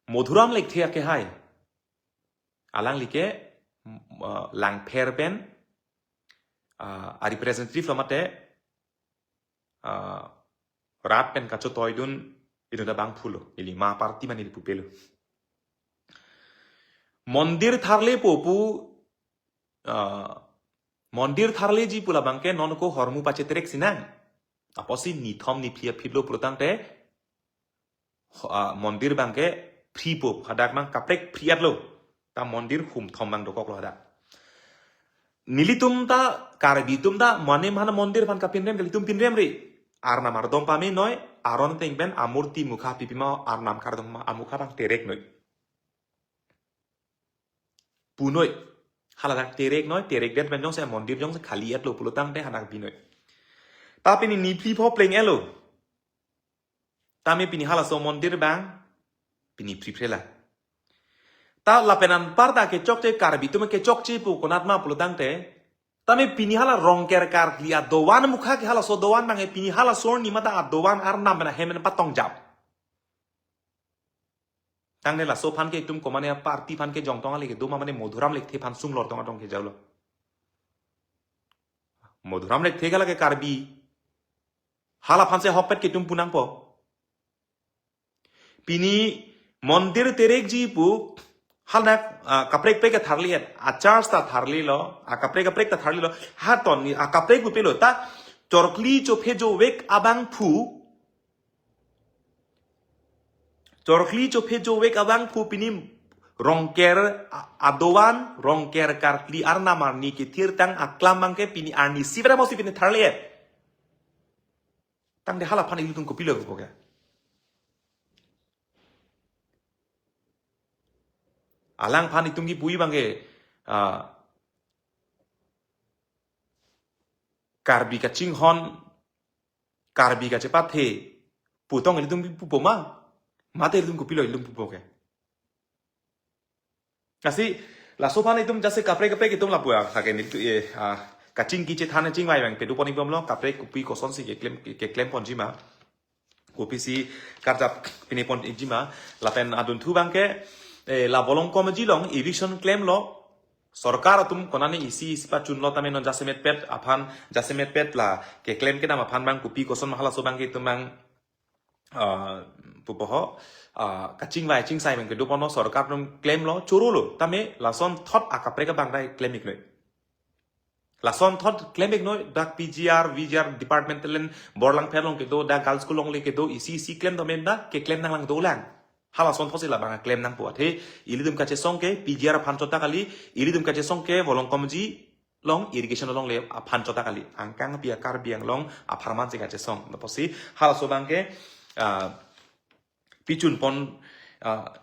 Madhuram Lekthe akehai. Alangli ke, mm, ah, Langpher pen, ah, a-representative lo mate, ah, rat pen kachotoidun inut abangphulo, ili ma party mane ili pupelo. Mondir tharlepo pu, ah, mondir tharleji pu labang ke non ko hormu pachetrek sinang. Apotsi nithom niphli aphitlo pulotangte, ho-, ah, mondir abang ke phripo, hadak abang kaprek phri-etlo. Ta mondir humthom abang dokoklo hadak. Nelitum ta, Karbi atum ta, mane mana mondir aphan kapinrem, nelitum pinrem ri. Arnam ardom pamenoi, aron ateng pen amurti mukha pipima, arnam kardom ma amukha abang tereknoi. Punoi. Haladak terek noi, terek det pen jongsi mondir jongsi khali etlo pulotangte hadak bi noi. Ta pini niphli pho pleng etlo. Tame pini halaso mondir abang pini phri phrela. Ta lapen anparta kechokche Karbi atum kechokche pu konat ma pulotangte. Tame pini hala Rongker Karkli adovan mukha ke halaso dovan abang pini halaso arni mate adovan arnam pen ahem pen patong jap. Tangte laso aphan ke itum komane party aphan ke jongtong ale kedo ma mane Madhuram Lekthe aphan sunglor tong atong ke jaulo. Madhuram Lekthe ke lake Karbi. Hala aphansi ahokpet ke itum pu nangpo. Pini mondir terekji pu haladak, ah, kaprek prek ke tharli et, a church ta tharlilo, a kaprek kaprek ta tharlilo, haton ni a kaprek pu pilo ta chorkli chophe jovek abangphu, chorkli chophe jovek abangphu pini Rongker a-, adovan, Rongker Karkli arnam arni kethirtang aklam abang ke pini arni sibra mosi pini tharli et. Tangte hala aphan ilitum kopilo pupo ke. Alangphan itum kipu abang ke, ah, Karbi kachinghon, Karbi kachepathe, putong ilitum pupo ma, mate ilitum kopilo ilitum pupo ke. Lasi, laso aphan itum jase kaprek kaprek itum lapu ya, lake nelitum, eh, ah, kachingki chethan chingvai abang pado pon ik bomlo, kaprek kopi kosonsi keklem, keklem ponji ma. Kopisi karjap pine ponji ma, lapen adunthu abang ke, eh, la Volongkom Aji along eviction klemlo, sorkar atum konane isi isi pachunlo tame non jasemet pet aphan, jasemet pet la keklem kedam aphan abang kopi koson ma halaso abang ke itum abang, ah, pupo ho, ah, kachingvai chingsai abang kedo ponlo sorkar atum klemlo chorolo tame lasonthot akaprek abang dai klem ik noi. Lasonthot klem ik noi, dak P G R, V G R department telen Borlangpher along kedo, dak girls school along le kedo, isi isi klem do men dak keklem nanglang dolang. Halasonthotsi labang klem nangpo athe, ilitum kachesong ke P G R aphan chot ta kali, ilitum kachesong ke Volongkom Aji along irrigation along le aphan chot ta kali. Angkang pi a Karbi Anglong apharman si kachesong. Lapusi halaso abang ke, ah, pichun pon, ah,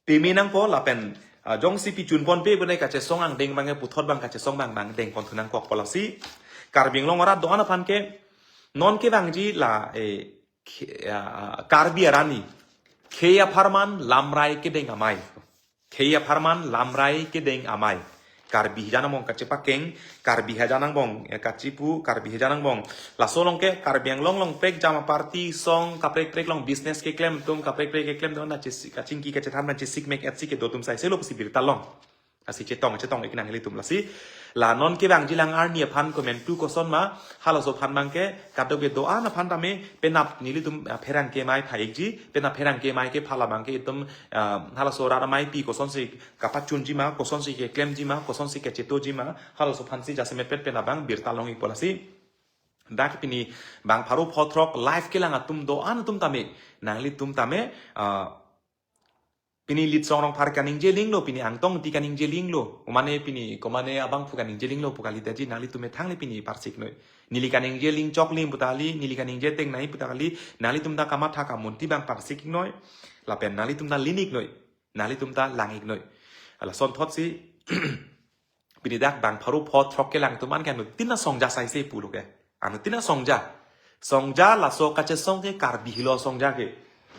peme nangpo lapen, ah, jongsi pichun ponpe bonai kachesong angdeng abang ke puthot abang kachesong abang abang deng ponthu nangkokpo lasi. Karbi Anglong arat do-an aphan ke non kevangji la, eh, khe-, ah, Karbi arani. Khei apharman lamrai kedeng amei. Khei apharman lamrai kedeng amei. Karbi hajan angbong kachepakeng, Karbi hajan angbong, eh, kachipu, Karbi hajan angbong. Laso along ke Karbi Anglong along prekjam aparty song, kaprek prek along business keklem atum, kaprek prek keklem atum, na chesi-, kachingki kachethan na chesik mek etsi kedo atum sai selo pusi birta long. Lasi chetong, chetong ik nang ilitum lasi. La non kevangji lang arni aphan komantu koson ma, halaso aphan abang ke, kadokave do-an aphan tame, penap nelitum, ah, pherangke amei pha ikji, penap pherangke amei kepha labang ke itum, ah, halaso rat ameipi kosonsi kapachunji ma, kosonsi keklemji ma, kosonsi kachetoji ma, halaso aphansi jasemet pet pen abang birta long ikpo lasi. Dak pini bang pharo pho throk live kelang atum do-an atum tame, nanglitum tame, ah, pini Litsong Rongphar kaningje linglo, pini Angtong Ingti kaningje linglo, komane pini, komane abangphu kaningje linglo pu kali daji nanglitum methang le pini parsik noi. Neli kaningje ling chok ling puta kali, neli kaningje tengnei puta kali, nanglitum ta kamatha kamunti abang parsik noi, lapen nanglitum ta lin ik noi. Nanglitum ta lang ik noi. Lasonthotsi pini dak bang pharo pho throk kelang atum an ke anuttin asongja sai se pulo ke. Anuttin asongja. Songja laso kachesong ke Karbi helo songja ke.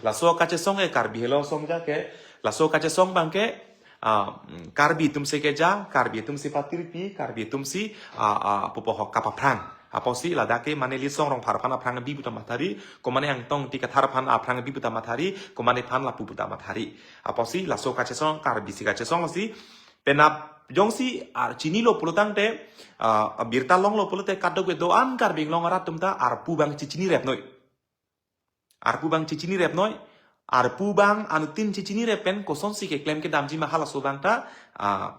Laso kachesong ke Karbi helo songja ke. Laso kachesong abang ke, ah, Karbi atumsi keja, Karbi atumsi patirpi, Karbi atumsi, ah, ah, pupo ho kapaphrang. Apotsi ladak ke mane Litsong Rongphar aphan aphrang bi puta mathari, komane Angtong Ingti Kathar aphan aphrang bi puta mathari, komane aphan lapu puta mathari. Apotsi laso kachesong Karbisi kachesong si penap jongsi ar chinilo pulotangte, ah, birta longlo pulote kadokave do-an Karbi Anglong arat atum ta arpu abang chechini rep noi. Arpu abang chechini rep noi. Arpu abang anuttin chechini rep pen kosonsi keklem kedamji ma halaso abang ta, ah,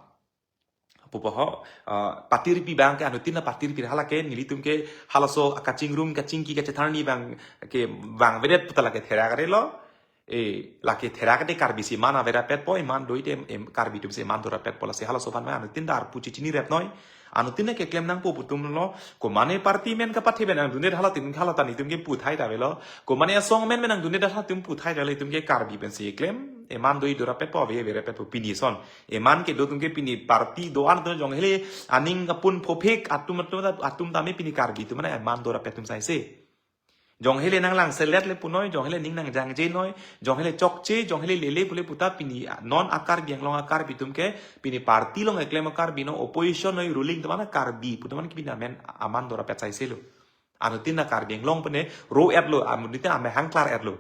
pupo ho, ah, patirpi abang ke anuttin ta patirpi hala ke nelitum ke halaso kachingrum kachingki kachethan arni abang ke vangvedet puta lake therak arelo. Eh, lake therak ade Karbisi man averapetpo, iman doite em, em, Karbi atumsi iman dorapetpo lasi halaso aphan ma anuttin ta arpu chechini rep noi. Anuttin ta keklem nangpo pu atum lo, komane party amen kapathe pen nangdunde halatum, halatum itum ke puthai ta avelo. Komane asong amen pen nangdunde halatum puthai ta avelo, itum ke Karbi pensi keklem. Eman do-i dorapetpo, ave ave rapetpo pini ason. Eman kedo atum ke pini party do-an atum jonghele aning apun phophek atum atum atum tame pini Karbi atum mane eman dorapet atum saise. Jonghele nanglang selet le punoi, jonghele ning nangjangje noi, jonghele chokche, jonghele lele pule puta pini non a-Karbi Anglong a-Karbi atum ke pini party along keklem a-Karbi non, opposition noi, ruling atum mane Karbi pu atum mane ke pini amen aman dorapet saise lo. Anuttin a-Karbi Anglong pene ro-et lo, anuttin amehang klar-et lo.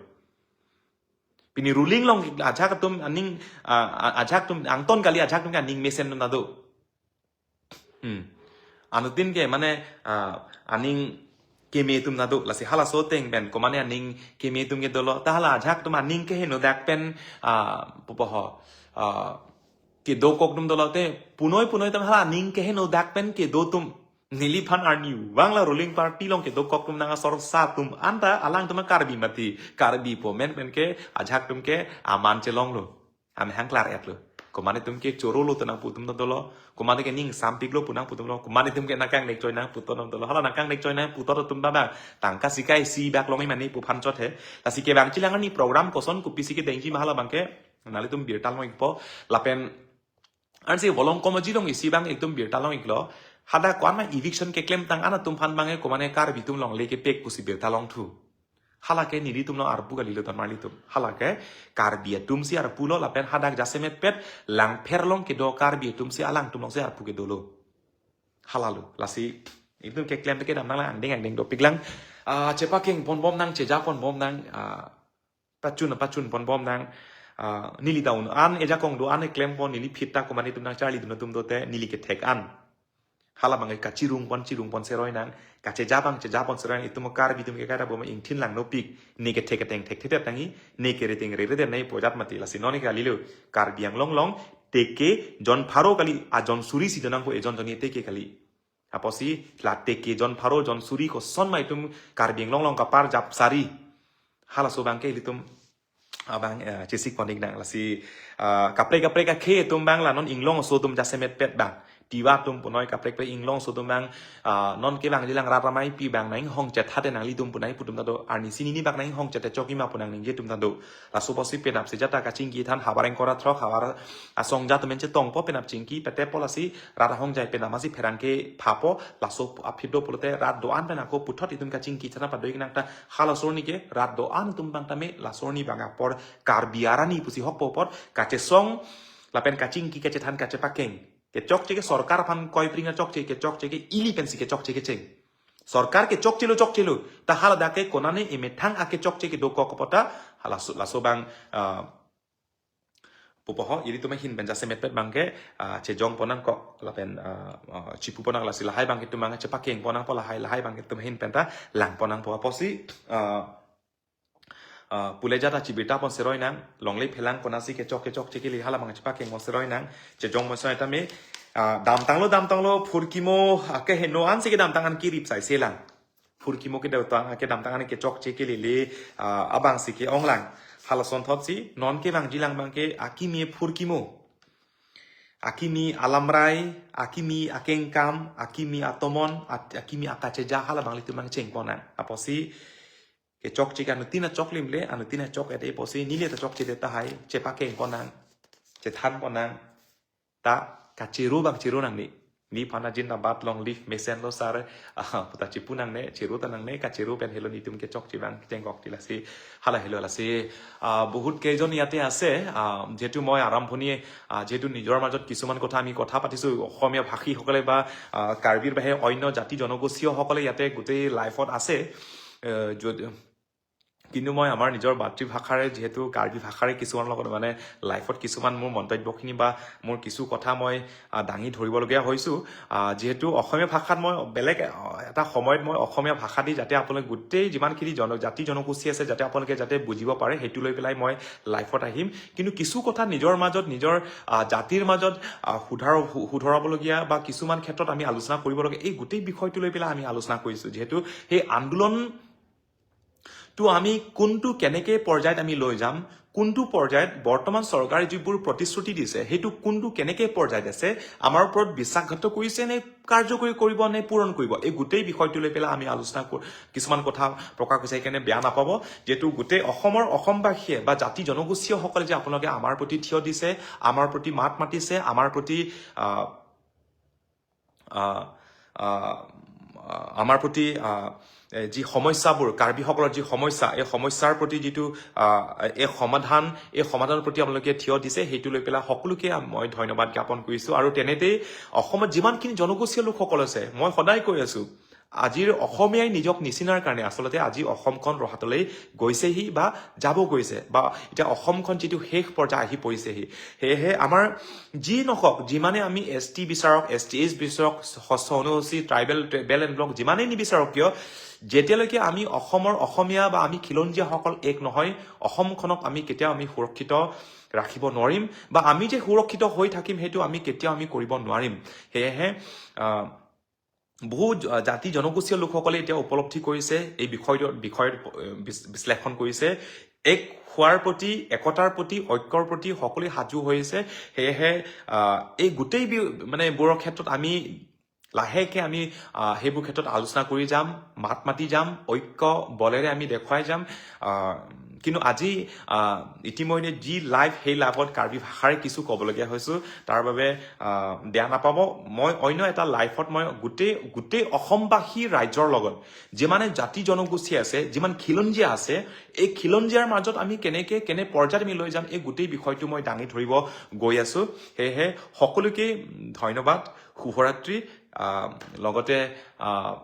Pini ruling along ajahak atum aning, ah, ajahak atum angton kali, ajahak atum ke aning mesen atum ta do. Hmm. Anuttin ke mane, ah, aning keme atum ta do, lasi halaso ateng pen komane aning keme atum ke dolo, ta hala ajahak atum aning keheno dak pen, ah, pupo ho, ah, kedokok atum dolo te, punoi punoi atum hala aning keheno dak pen kedo atum. Neliphan arni vangla ruling party along kedokok atum nang asor sa atum anta alangtum Karbi mati, Karbi pu amen pen ke ajahak atum ke aman chelong lo. Amehang klar-et lo. Komane atum ke choro lo pu nangpu atum ta dolo. Komane ke ning sampik lo pu nangpu atum lo. Komane atum ke nangkangnek choi nangpu atum ta dolo. Hala nangkangnek choi nangpu atum ta bang tangka sikai isi bak long-i mane pu aphan chot he. Lasi kevang chilang arni program koson kopisi kedengji ma hala abang ke nanglitum birta long-ikpo. Lapen ansi volong komaji long isi abang ekdom birta long-iklo. Hadak ko-an ma eviction keklemtang an atum aphan abang ke komane Karbi atum longle kepek pusi birta longthu. Hala ke nelitum along arpu kalilo, don marlitum. Hala ke Karbi atum si arpu lo lapen hadak jasemet pet Langpher along kedo Karbi atum si alangtum along si arpu kedo lo. Hala lo. Lasi itum keklem ke kedam nanglang angdeng angdeng dopik lang. Ah, chepakeng ponbom nang, cheja ponbom nang, ah, pachun pachun ponbom nang. Ah, neli daun an, ejakong do-an eklempon, neli phit ta komane atum nangcharlidun atum do te, neli kethek an. Hala abang ke kachirung pon chirung pon seroi nang, kacheja abang cheja pon seroi nang, itum Karbi atum ke kaita bom ingthin lang nopik, ne kethek keteng thekthedet nangji, ne kere teng reredet nangji pu ajat mati. Lasi non ke kalilo, Karbi Anglong along teke jon pharo kali, ajon suri si do nangpo, ejon jon teke kali. Apotsi la teke jon pharo jon suri koson ma itum Karbi Anglong along kaparjap sari. Halaso abang ke ilitum abang, eh, chesik pon-ik nang. Lasi, ah, kaprek kaprek akhei atum abang la non inglong aso atum jasemet pet abang. Tiwa atum punoi kaprek kaprek inglong aso atum abang, ah, non kevang jilang rat amei pi abang nang inghong chethat nanglitum punai pu atum ta do. Arnisi nini bak nang inghong chethe chokji ma pu nangningje atum ta do. Laso apotsi penap si jata kachingki than havar ingkoi ra throk havar asong jat amen chetongpo, penap chingki petepo, lasi rat ahongjai penap masi pherangke phapo, laso aphi do pulote rat do-an pen ako puthot itum kachingki than pado-ik nang ta. Halaso arni ke rat do-an atum abang tame laso arni abang apor Karbi arni pusi hokpo apot kachesong lapen kachingki kachethan kachepakeng. Kechokche ke sorkar aphan koipring achokche, kechokche ke ili pensi kechokche kecheng. Sorkar kechokche lo chokche lo. Ta hala dak ke konane emethang akechokche kedokok apot ta halaso, laso abang, ah, pupo ho, ilitum ahin pen jasemet pet abang ke, ah, chejong pon nangkok, lapen, ah, ah, chipu pon nang, lasi lahai abang ke itum abang chepakeng pon nangpo, lahai, lahai abang ke itum ahin pen ta lang pon nangpo. Apotsi, ah, ah, pule jata chibirta pon seroi nang, longle phelang konatsi kechok kechokche kele hala abang chepakeng pon seroi nang, chejong pon seroi tame, ah, damtanglo, damtanglo, phurkimo, ah, keheno ansi kedamtang an kirip saise lang. Phurkimo kedamtang, kedamtang an kechokche kelele, ah, abang si ke-ong lang. Halason thot si, non kevang jilang abang ke akimi phurkimo. Akimi alamrai, akimi akengkam, akimi atomon, at-, akimi akacheja hala abang ilitum abang cheng pon nang. Apotsi kechokche ke anuttin achok lim le, anuttin achok-et apotsi neli ta chokchedet tahai, chepakeng pon nang, chethan pon nang. Ta kachero abang chero nangne. Neli aphan ta zindabad, long live mesen lo sir, ah, pu ta chipu nangne, chero ta nangne, kachero pen helo nelitum kechokche abang chengkok ti, lasi hala helo. Lasi, ah, বহুত কেইজন ইয়াতে আছে, ah, যিহেতু মই আৰম্ভণিয়ে, ah, যিহেতু নিজৰ মাজত কিছুমান কথা আমি কথা পাতিছো, অসমীয়া ভাষীসকলে বা, ah, কাৰ্বিৰ বাহিৰে অন্য জাতি জনগোষ্ঠীয়সকলে ইয়াতে গোটেই live-ত আছে, আহ, যদ-, কিন্তু মই আমাৰ নিজৰ মাতৃভাষাৰে, যিহেতু কাৰ্বি ভাষাৰে কিছুমান লগত মানে live-ত কিছুমান মোৰ মন্তব্যখিনি বা মোৰ কিছু কথা মই, আহ, দাঙি ধৰিবলগীয়া হৈছো। আহ, যিহেতু অসমীয়া ভাষাত মই বেলেগ, আহ, এটা সময়ত মই অসমীয়া ভাষা দি যাতে আপোনালোকে গোটেই যিমানখিনি জন-, জাতি জনগোষ্ঠী আছে যাতে আপোনালোকে যাতে বুজিব পাৰে, সেইটো লৈ পেলাই মই live-ত আহিম। কিন্তু কিছু কথা নিজৰ মাজত, নিজৰ, আহ, জাতিৰ মাজত, আহ, শুধাৰ-, শু-, শুধৰাবলগীয়া বা কিছুমান ক্ষেত্ৰত আমি আলোচনা কৰিবলগীয়া, এই গোটেই বিষয়টো লৈ পেলাই আমি আলোচনা কৰিছো। যিহেতু সেই আন্দোলন তো আমি কোনটো কেনেকে পৰ্যায়ত আমি লৈ যাম, কোনটো পৰ্যায়ত বৰ্তমান চৰকাৰে যিবোৰ প্ৰতিশ্ৰুতি দিছে, সেইটো কোনটো কেনেকে পৰ্যায়ত আছে, আমাৰ ওপৰত বিশ্বাসঘাতক কৰিছে নে কাৰ্যকৰী কৰিব নে পূৰণ কৰিব, এই গোটেই বিষয়টো লৈ পেলাই আমি আলোচনা কৰ-, কিছুমান কথা প্ৰকাশ হৈছে। সেইকাৰণে বেয়া নাপাব, যিহেতু গোটেই অসমৰ অসমবাসীয়ে বা জাতি জনগোষ্ঠীয়সকলে যে আপোনালোকে আমাৰ প্ৰতি থিয় দিছে, আমাৰ প্ৰতি মাত মাতিছে, আমাৰ প্ৰতি, আহ, আহ, আহ, আমাৰ প্ৰতি, আহ, এ, যি সমস্যাবোৰ, কাৰ্বিসকলৰ যি সমস্যা, এই সমস্যাৰ প্ৰতি যিটো, আহ, এই সমাধান, এই সমাধানৰ প্ৰতি আপোনালোকে থিয় দিছে, সেইটো লৈ পেলাই সকলোকে মই ধন্যবাদ জ্ঞাপন কৰিছো। আৰু তেনেতেই অসমত যিমানখিনি জনগোষ্ঠীয় লোকসকল আছে, মই সদায় কৈ আছো, আজিৰ অসমীয়াই নিজক নিচিনাৰ কাৰণে আচলতে আজি অসমখন ৰহাতলৈ গৈছেহি বা যাব গৈছে, বা এতিয়া অসমখন যিটো শেষ পৰ্যায় আহি পৰিছেহি। সেয়েহে আমাৰ যি নহওক, যিমানে আমি এছ টি বিচাৰক, এছ টি এইচ বিচাৰক, হস্ত অনুসূচী, ট্ৰাইবেল, বেল এণ্ড ব্লক যিমানেই নিবিচাৰক কিয়, যেতিয়ালৈকে আমি অসমৰ অসমীয়া বা আমি খিলঞ্জীয়াসকল এক নহয়, অসমখনক আমি কেতিয়াও আমি সুৰক্ষিত ৰাখিব নোৱাৰিম, বা আমি যে সুৰক্ষিত হৈ থাকিম, সেইটো আমি কেতিয়াও আমি কৰিব নোৱাৰিম। সেয়েহে, আহ, বহু জ-, জাতি জনগোষ্ঠীয় লোকসকলে এতিয়া উপলব্ধি কৰিছে, এই বিষয়টোৰ, বিষয়ৰ, এ, বিচ-, বিশ্লেষণ কৰিছে। এক হোৱাৰ প্ৰতি, একতাৰ প্ৰতি, ঐক্যৰ প্ৰতি সকলোৱে সাজু হৈছে। সেয়েহে, আহ, এই গোটেই বি-, মানে বোৰৰ ক্ষেত্ৰত আমি লাহেকে আমি, আহ, সেইবোৰ ক্ষেত্ৰত আলোচনা কৰি যাম, মাত মাতি যাম, ঐক্য বলেৰে আমি দেখুৱাই যাম। আহ, কিন্তু আজি, আহ, ইতিমধ্যে যি লাইভ, সেই লাইভত কাৰ্বি ভাষাৰে কিছু ক'বলগীয়া হৈছো, তাৰ বাবে, আহ, বেয়া নাপাব। মই অন্য এটা লাইভত মই গোটেই, গোটেই অসমবাসী ৰাইজৰ লগত যিমানে জাতি জনগোষ্ঠী আছে, যিমান খিলঞ্জীয়া আছে, এই খিলঞ্জীয়াৰ মাজত আমি কেনেকে, কেনে পৰ্যায়ত আমি লৈ যাম, এই গোটেই বিষয়টো মই দাঙি ধৰিব গৈ আছো। সেয়েহে সকলোকে ধন্যবাদ, শুভৰাত্ৰি। আহ, লগতে, আহ,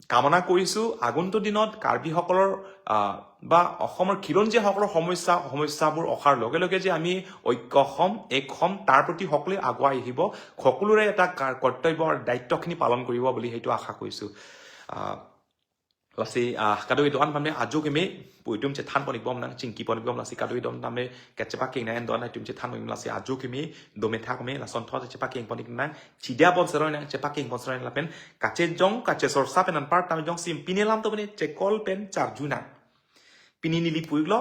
কামনা কৰিছো আগন্তুক দিনত কাৰ্বিসকলৰ, আহ, বা অসমৰ খিলঞ্জীয়াসকলৰ সমস্যা, সমস্যাবোৰ অহাৰ লগে লগে যে আমি ঐক্য হ'ম, এক হ'ম, তাৰ প্ৰতি সকলোৱে আগুৱাই আহিব, সকলোৰে এটা কা-, কৰ্তব্য আৰু দায়িত্বখিনি পালন কৰিব বুলি সেইটো আশা কৰিছো। আহ, lasi, ah, kadokave do-an pame ajo keme pu itum chethan pon-ik bom nang, chingki pon-ik bom, lasi kadokave do-an pame kachepakeng nang, do-an itum chethan pon-ik, lasi ajo keme do methak me lason thot chepakeng pon-ik nang, chidia pon seroi nang, chepakeng pon seroi nang lapen kachejong, kachesor sa pen anparta jongsi pine lam to pine chekol pen charju nang. Pini neli pu-iklo,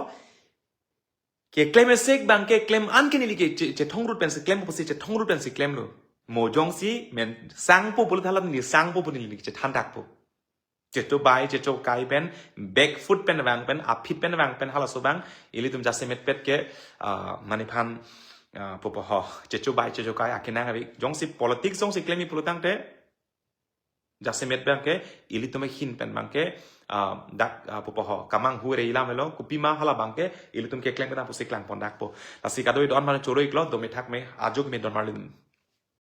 keklem esek abang ke klem an ke neli ke che-, chethong rut pensi klem, pusi chethong rut pensi klemlo. Mo jongsi men sangpo pulo thala neli sangpo pu neli chethan dakpo. Checho bai, checho kai pen, back foot pen vang pen, aphi pen vang pen halaso abang, ilitum jasemet pet ke, ah, mane phan, ah, pupo ho, checho bai, checho kai akenang abi, jongsi politics jongsi klem-ik pulo tangte, jasemet abang ke, ilitum ahin pen abang ke, ah, dak, ah, pupo ho, kamanghu re ilam elo, kopima hala abang ke, ilitum keklem pen pusi klang pon dakpo. Lasi kadokave do-an pame choro-iklo, do methak me, ajo keme don marlin.